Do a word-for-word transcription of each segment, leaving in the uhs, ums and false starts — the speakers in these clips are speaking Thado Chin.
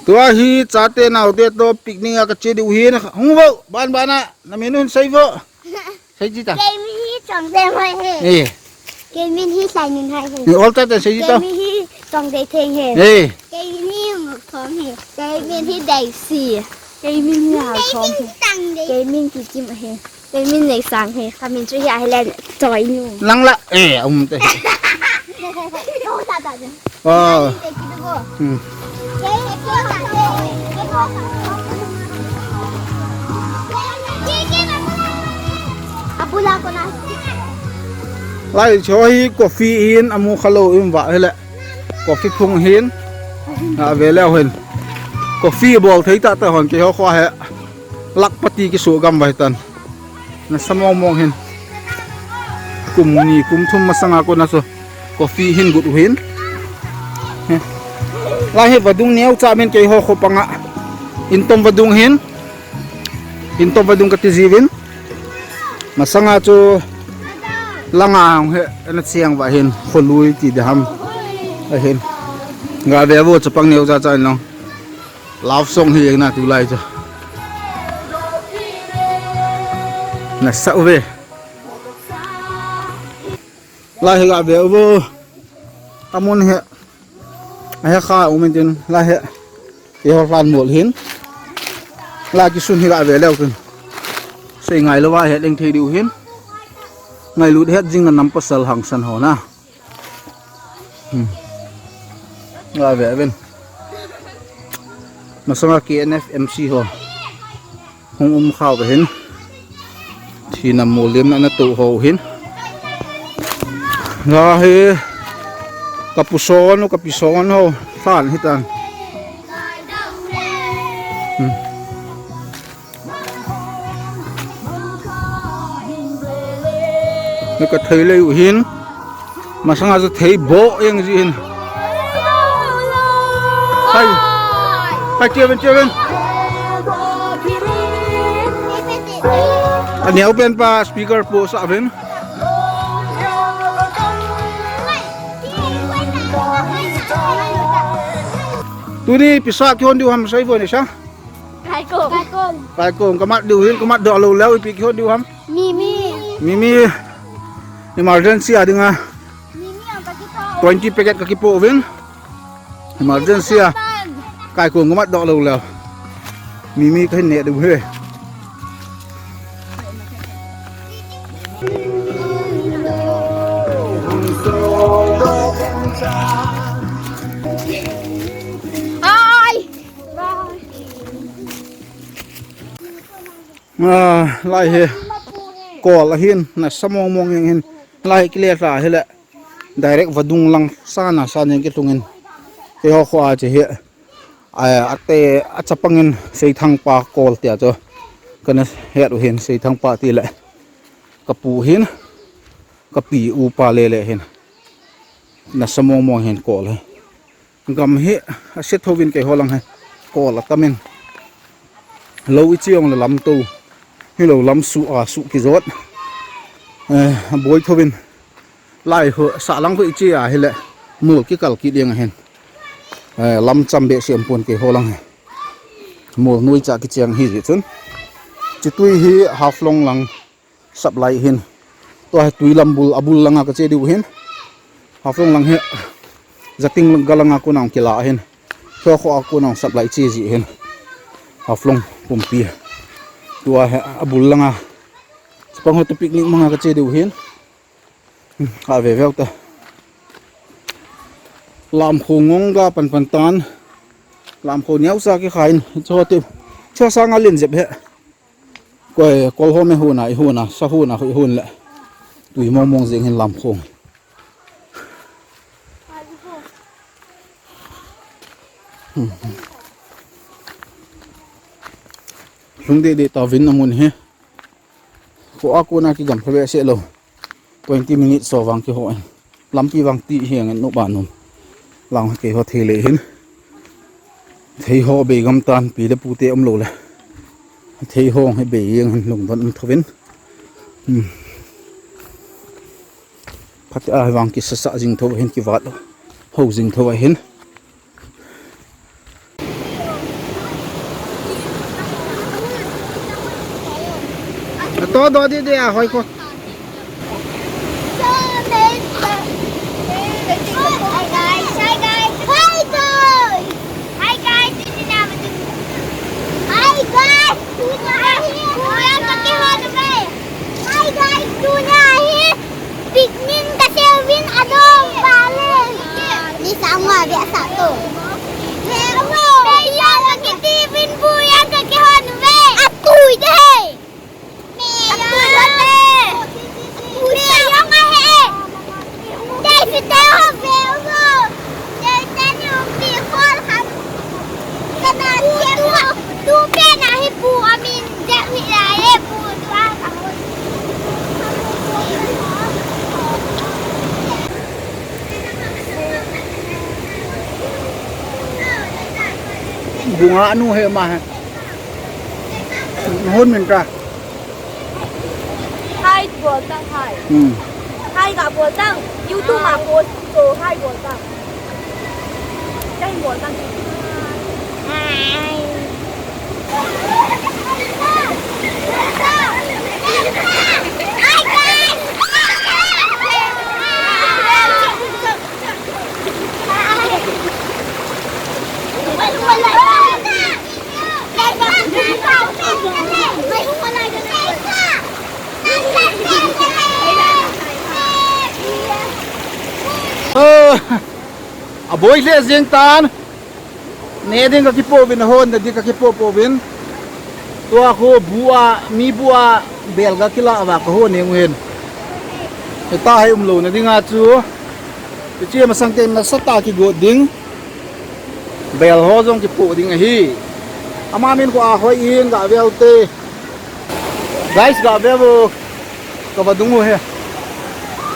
Tua hi chate naote toh picnic a kache diu hin, hung vo, ban ban a, na min u hin sei vo. Sei ji ta. Kei min hi Chongdei Hoi hi. Eh. Kei min hi Sainunhoi hi. Ni ol ta ta sei ji ta. Kei min hi Chongdei Theng hi. Eh. Kei min hi Mukthong hi. Kei min hi Daisy. Kei min hi Halthom hi. Kei min Kikim hi. Kei min Neisang hi. Ka min chu hi ahi le Choinu. Lang la. Eh, um te. Oh. Hmm. Lai cho hi coffee in amu khalou in va hele. Coffee phung hin. A ve leu hin. Coffee bol thei ta ta hon keiho kho he. Lakpati kisu gam vai tan. Nasa mong mong hin. Kum ni kum thum masanga kona chu coffee hin gut u hin. Lai hi vadung neo cha min keiho kho panga. Intom vadung hin. Intom vadung kati jiuvin. Masanga chu langa hung he na chiang va hin kholui ti de ham. Ahin. Ga ve vo chapang neo cha cha in long. Love song hi na tulai chu. Nasa uve. Lai hi ga ve uvo. Amun hi. Ahe kha umin tin lai hi. Keiho hlan mol hin. Lai kisun hi ga ve leu tin. Sei ngai lou va he leng thei diu hin. Ngailut het jing na nam pasal hangsan ho na. Hmm. Ga ve uvin. Masanga K N F M C ho. Hung um khau ve hin. Thina mulim na na tu ho hin. Ga hi. Ka pu son, ka pi son ho. Hlan hi tan. Hmm. Ni ka thei lei u hin. Masanga chu thei bo eng ji hin. Hai. Hai, Kevin, Kevin. Ani open pa speaker po sa ven. Tuni pisa kihon diu ham sei vo ni sa. Kaikong. Kaikong. Kaikong, kamat diu hin, kamat doh lou leu, ipi kihon diu ham? Mimi. Mimi. Emergency a dinga. Mimi ang kakito. Twenty packet kakipo uvin. Emergency a. Kaikong, kamat doh lou leu. Mimi kahin neh diu hi. Ai. Ah, lai hi. Kol ahin, nasa mong mong jeng hin. Lai kile lha hile. Direct vadung lang sana sa jeng kilhung in. Keiho kho a che hi. A, ate, achapang in Seithang pa kol tia chu. Kana het u hin Seithang pa ti le. Ka pu hin. Ka pi upa le le hin. Nasa mong mong hin kol hi. Gam hi, ase tho vin keiho lang hi. Kol atam in. Lou iche ong le lam to. Hilou lam su a su kijot. Eh, boi tho vin. Lai ho, sa lang ho iche a hile. Mol kikal kit ding ahin. Eh, lam cham behseh pon keiho lang hi. Mol noi cha kicheng hi ji chun. Chitui hi Haflong lang. Supply hin. Tua hi tui lam bul, abul langa kache diu hin. Haflong lang hi. Jating ga langa kona kila hin. Kho kho a kona supply che ji hin. Haflong pumpi. Tua hi abul langa. Chapang ho toh picnic manga kache diu hin. A ve veu ta. Lamkho ngong ga pan pan tan. Lamkho niau sa kikha in. Cho ti. Cho sa nga lin jep he. Koi, kol ho me huna, i huna, sa huna, i hun le. Tui mong mong jeng hin lam khong. Lung de de ta vin na mun hi. Ko a ko na ki gam phe se lo. Twenty minutes so vang kiho in. Lampi vang ti hiang in no ba nom. Lang keiho thei le hin. Thei ho bei gam tan pi le pu te um lo le. Thei ho he bei hiang hin lungdon um thovin. Hmm. Phat a vang kisasa jing tho hin kivat. Ho jing tho hin. Do, do, di, di, a, hoi ko. Hi, guys. Hi, guys. Hi, guys. Hi, guys. Hi, guys. Tunia hi picnic kasei uvin adong vale. Ni sangwa bia sa to. Hello. Bia kiti uvin buya kakihon uve. Atui de. Atui de. Atui de. Bunga anu he ma he. Hun min ta. Hi bol tang hi. Hmm. Hi ga bol tang. YouTube ma post so hi bol tang. Hi bol tang. Hi. Ơ, aboi le jeng tan. Ne ding kakipouvin, ahon na ding kakipouvin. Tua khu bu a, mi bu a, bel kakila uva kahon jeng u hin. Hita hi umlou na dinga chu. Hiche masang te nasatah a kigot ding. Bel ho jong kipoh ding ahi. Ama min khu ahoi in ga vel te. Guys, ga ve vo. Ka vadung u he.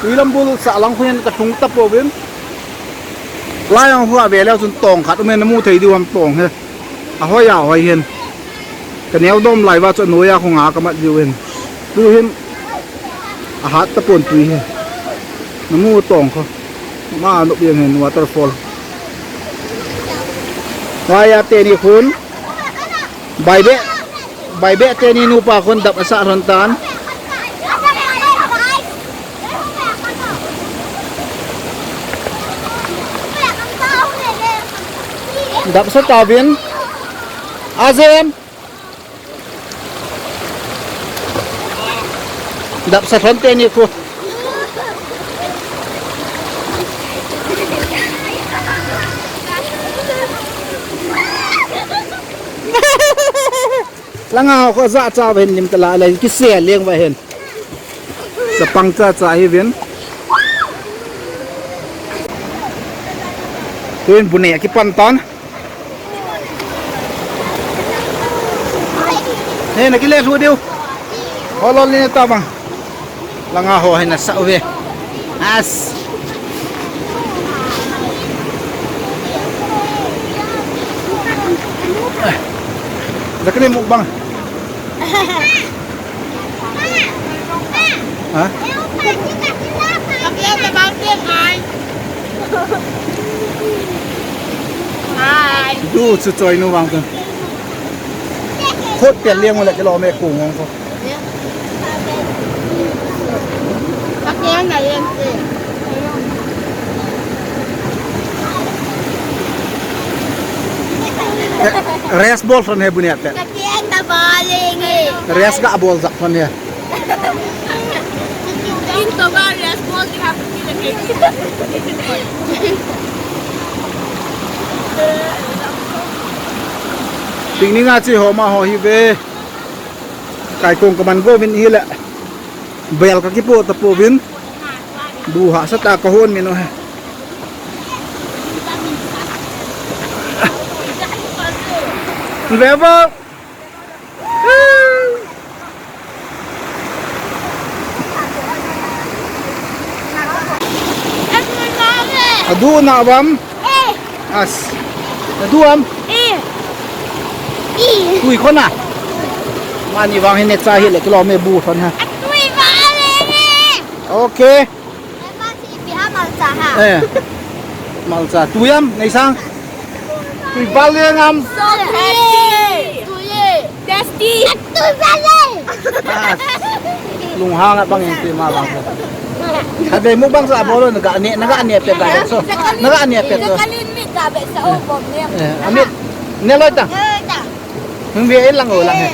Tui lam bul sah lang khu hin ka tung tapouvin. Lai ang khu ave leu chun tong khat um in namu thei diu ham tong he. Ahoi ahoi hin. Ka neo dom lai uva chu anoiya khu nga ka mat diu hin. Tu hin ahat tapon tui hi. Namu tong khu. Ma nop jeng hin waterfall. Vaiya teni khun. Baibe. Baibe teni nupa khun dap asah lhon tan. Dap sa tauvin. Ajem. Dap sa lhon teni khu. Langa ho khu ja cha uva hin lim tala le kise leng uva hin. Chapang cha cha hi vin. Tuin bu ne kipan tan. He, na kile lhu diu. Holol ni ta bang. Langa ho hi nasa uve. As. Zakni mukbang. Ha? Du chu choi nu vang tu. Khut pel liang u le kilo me kung ong ko. Rest bol lhon he bu ne te. Rest ga bol jak lhon he. Picnic a che ho ma ho hi ve. Kai kong ka man go vin hi le. Bel ka kipo ta po vin. Bu hahsa ta ka hon min o he. Ve vo. Adu na bam. As. Adu am. Tui khona. Mani vang hin ne cha hi le kilo me bu khon ha. Okay. Ipi ha malcha ha. Eh. Malcha. Tui am, nei sang. Tui bal le ngam. So tasty. Tui. Tasty. Tui bal le. Ah. Lunghang a bang in ti ma bang. Khatvei mukbang sa bol naga ne, naga ne pet ka so. Naga ne pet so. Kalin mi ka be sa o bom ne. Eh, amit. Ne loi ta. Hung ve in lang o lang he.